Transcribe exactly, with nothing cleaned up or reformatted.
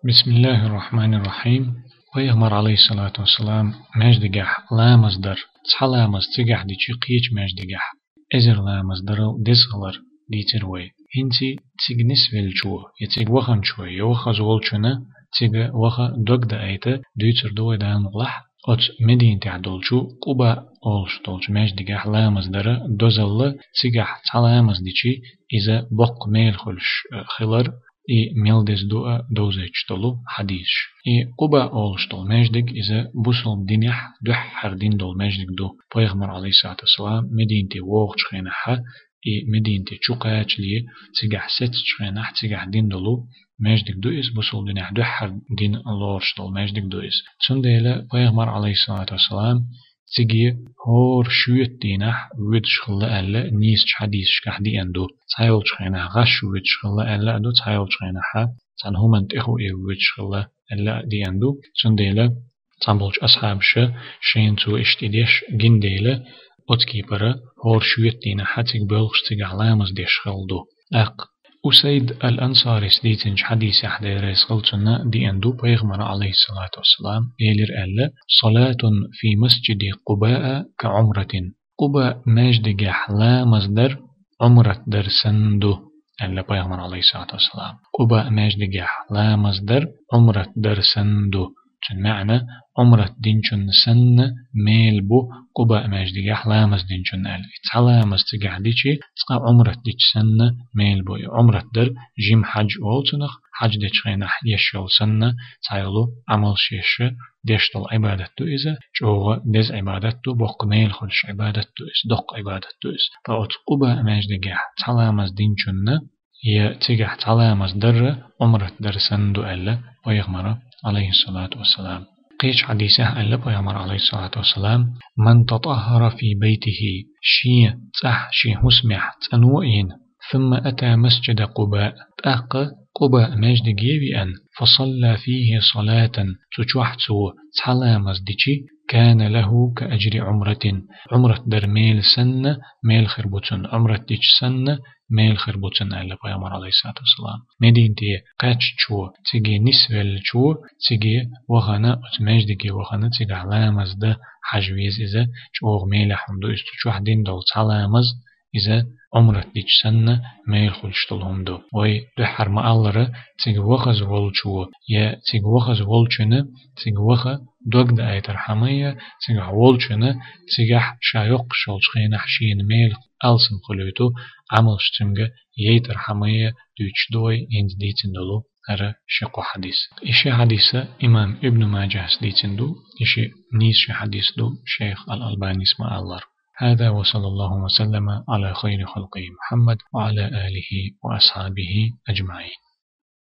بسم الله الرحمن الرحيم. Пайхамар, алейхиссалату вассалам, маьждигехь ламаз дар, цхьа ламаз цигахь дичи кхечу маьждигехь эзар ламаз дарал деза хилар дийцира вай. ХӀинца цига нисвеллачо, я цига ваханчо, я вахаза волчунна цига ваха дог даийта дуьйцур ду вай Дала мукъалахь оцу Мединатехь долчу Къуба олуш долчу маьждигехь ламаз дара дозалла, цигахь цхьа ламаз дичи иза боккха мела хуьлуш, э, хилар, и мел деза ду а довзуьйтуш долу хьадисаш. И Къуба олуш долу маьждиг иза бусалба динехь дуьххьара дина долу маьждиг ду. Пайхамар, алейхиссалату вассалам, Мединате вогӀучу хенахьа и Мединате чу кхачале цигахь сецначу хенахь цигахь дина долу маьждиг ду иза, бусалба динехь дуьххьара дина лоруш долу маьждиг ду иза. Цундела Пайхамар, алейхиссалату вассалам, циге хӀора шоьтан дийнахь воьдуш хилла аьлла нийсачу хьадисашкахь деана ду. Цхьайолчу хенахь гӀаш воьдуш хилла аьлла а ду, цхьайолчу хенахьа цхьана хӀуманна тӀе хуур воьдуш хилла аьлла а деана ду. Цундела цхьаболчу асхьабаша шайна цо иштта и деш гина дела, оцу кепара хӀора шоьтан дийнахьа цига боьлхуш цигахь ламаз деш хилла ду. ТӀаккха Усайд ал-Ансарис дийцинчу хьадисехь, Дела реза хуьлда цунна, деана ду, Пайхамара, алейхиссалату вассалам, элира аьлла: «Салатун фи масджиди Къубаа ка Ӏумратин». Къуба маьждигехь ламаз дар Ӏумрат дар санна ду, аьлла Пайхамара, алейхиссалату вассалам. Къуба маьждигехь ламаз дар Ӏумрат дар санна ду. Цуьнан маьӀна: Ӏумрат динчунна санна мела бу Къуба маьждигехь ламаз динчунна аьлла. И цхьа ламаз цигахь дичи, цкъа Ӏумрат дичи санна мела бу. И Ӏумрат дар жима хьаж олу цунах, хьаж дечу хенахь еш йолу санна цхьайолу Ӏамалш еш деш долу Ӏибадат ду иза, чӀогӀа деза Ӏибадат ду, боккха мела хуьлуш Ӏибадат ду иза, доккха Ӏибадат ду иза. Ткъа оцу Къуба маьждигехь цхьа ламаз динчунна я цигахь цхьа ламаз дарра Ӏумрат дар санна ду аьлла Пайхамара, алейхиссалату вассалам. Кхечу хьадисехь аьлла Пайхамара, алейхиссалату вассалам: «Ман татаххара фи байтихи», шен цӀахь, шен хӀусамехь цӀано а йина, «сумма ата масджида Къуба», тӀаккха Къуба маьждиге а веана, «фасалла фихи салатан», цу чохь цо цхьа ламаз дичи, «кана лаху ка аджри Ӏумратин», Ӏумрат дар мела санна мела хир бу цунна, Ӏумрат дичи санна мела хир бу цунна аьлла Пайхамара, алейхиссалату вассалам. Мединате кхаьччо, циге нисвеллачо, циге вахана, оцу маьждиге вахана, цигахь ламаз дан хьажа веза иза, чӀогӀа мелехь хӀума ду иза, цу чохь дина долу цхьа ламаз иза Ӏумрат дичи санна мела хуьлуш долу хӀума ду. Вай дуьххьара ма-аллара, цига вахаза волчо я цига вахаза волчунна цига ваха дог даийтархьама я, цигахь волчунна цигахь ша йоккхуш йолчу хенахь шена мела алсам хуьлуьйту Ӏамалш цуьнга яйтархьама я дуьйцуш ду вай хӀинца дийцина долу хӀара ши-кхо хьадис. И ши хьадиса имам Ибн Маджахьас дийцина ду, и ши нийса ши хьадис ду, шайх Ал-Албанис ма-аллара. هذا وصلى الله وسلم على خير خلقه محمد وعلى آله وأصحابه أجمعين.